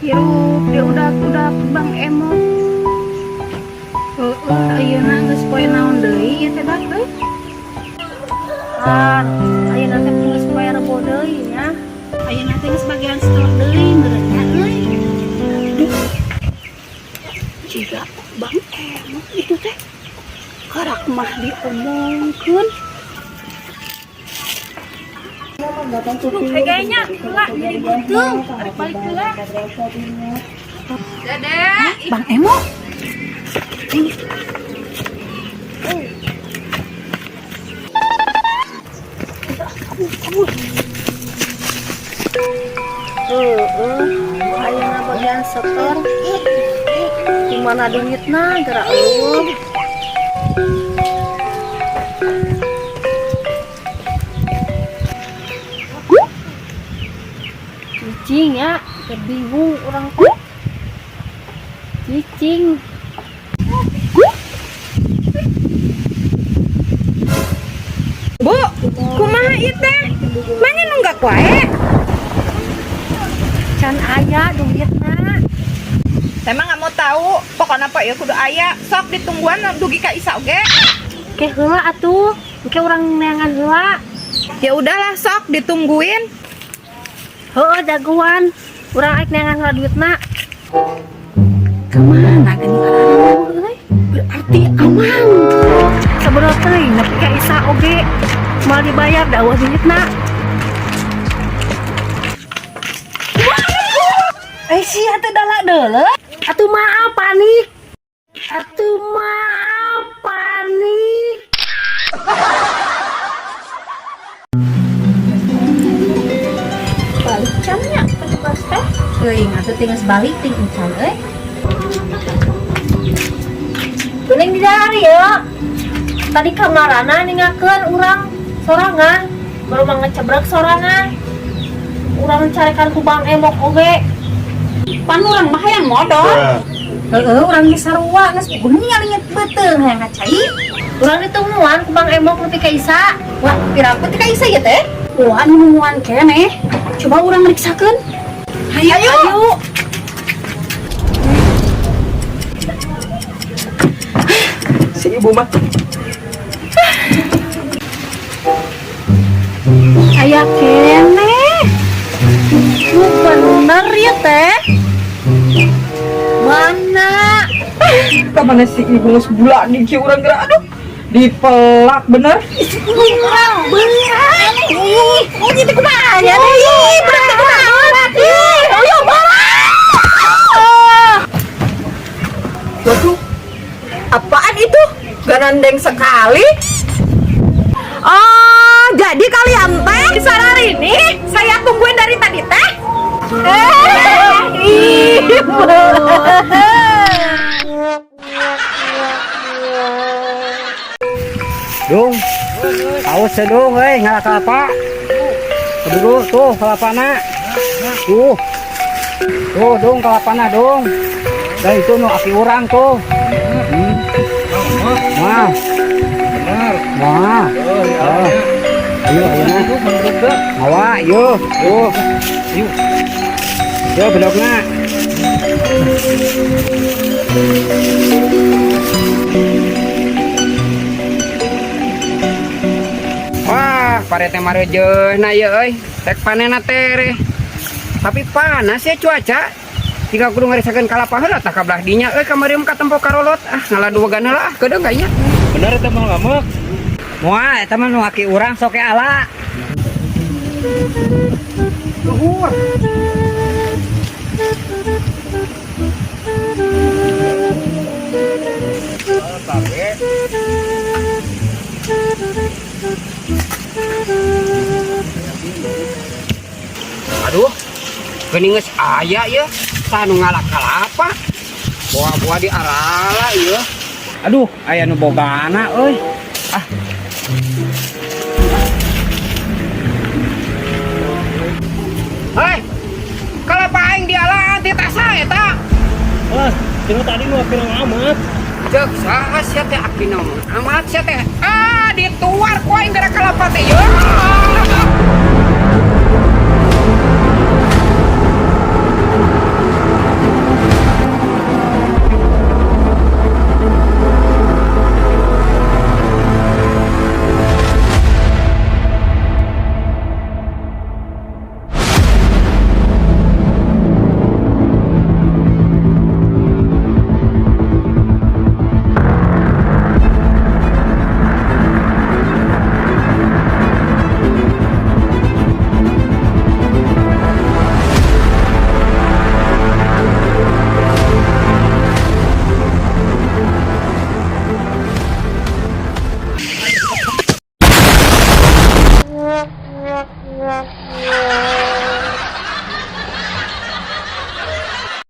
Hirup dia udah Bang Emok. Heeh, ayeuna geus poe naon deui ieu teh, Dak euy? Kan, ayeuna teh geus poe Rebo deui nya. Ayeuna teh geus bagian setor deui meureun nya euy. Aduh. Jiga Bang Emok itu teh. Karak mah diomongkeun. Duh, kayaknya heula jadi beuteung, arek balik heula. Dede, Bang Emok. Kabur, kabur. Heeh, ayeuna bagian setor. Di mana duitna gerak euweuh. Cicing ya, bingung urang teh. Cicing. Bu, kumaha ieu teh? Mana nunggak wae? Can aya duitna. Saya mah nggak mau tahu, pokoknya pak ya kudu aya. Sok ditungguan dugi ka isa oge. Ke heula atuh, engke urang neangan heula. Ya udahlah, sok ditungguin. Heeh, jagoan. Urang aik neangan heula duitna. Kemana gini euy? Berarti aman. Sabaraha teuing nepi ka isa oge. Moal dibayar da euweuh duitna. Eh, sia teh dalak deuleu. Atuh maaf panik. Atuh maaf panik. Balik can nya petugas teh. Teuing atuh tinggal balik ting encan euy. Geuning di dari ya. Tadi kamarana ningakeun urang sorangan, baru mah ngecebrek sorangan. Urang carekan ku Bang Emok oge. Pan urang mah hayang modal. Heeh, urang geus sarua geus geuning ngalinget beuteung hayang ngacai. Urang ditungguan ku Bang Emok nepi ka isa. Wah, piraku teh ka isa ieu teh? Wah, anu nungguan keneh. Coba urang meriksakeun. Ayo. Ayo. Si ibu mah. Aya keneh. Lu bener ya teh. Mana? Kamana si ibu geus bulan di kieu urang geura, aduh. Dipelak bener. Urang beurang. Ih, ini teh kumaha nya teh? Ih, budak teh kumaha? Ih, ayo bawa. Waduh. Apaan itu? Ganandeng sekali. Oh, jadi kalian teh sarari ini saya tungguin dari tadi teh. Eh, ibu. Dung, aus ya dung, euy, ngala kelapa. Keburu tuh kelapana. Tuh. Tuh, dung kelapana dung. Dan itu nu aki urang tuh. Wah. Benar. Wah. Oh, ya. Oh. Ayo, ayo nah. Mawa, yuk. Tuh. Yuk. Yo belokna. Wah, pare teh marejeuna ieu euy. Rek panenna teh. Tapi panas ya cuaca. Jika kudu ngarisakeun kalapa heula tah ka belah dinya euy, kamari mah katempo karolot. Ah, ngala dua gana lah, kedeung kayaknya. Bener eta mah lamek. Moal eta mah nu aki urang sok ala. Luhur. Aduh, geuning geus aya ieu, saha nu ngalak kalapa? Buah-buah di arala ieu. Aduh, aya nu bogana euy. Ah. Hei, kalapa aing dialaan ti tasa eta. Wah, cenah tadi nu akhirnya amat. Ceuk saha sia teh akina mah? Amat sia teh. Ah, dituar ku aing gara kalapa teh. Yeuh.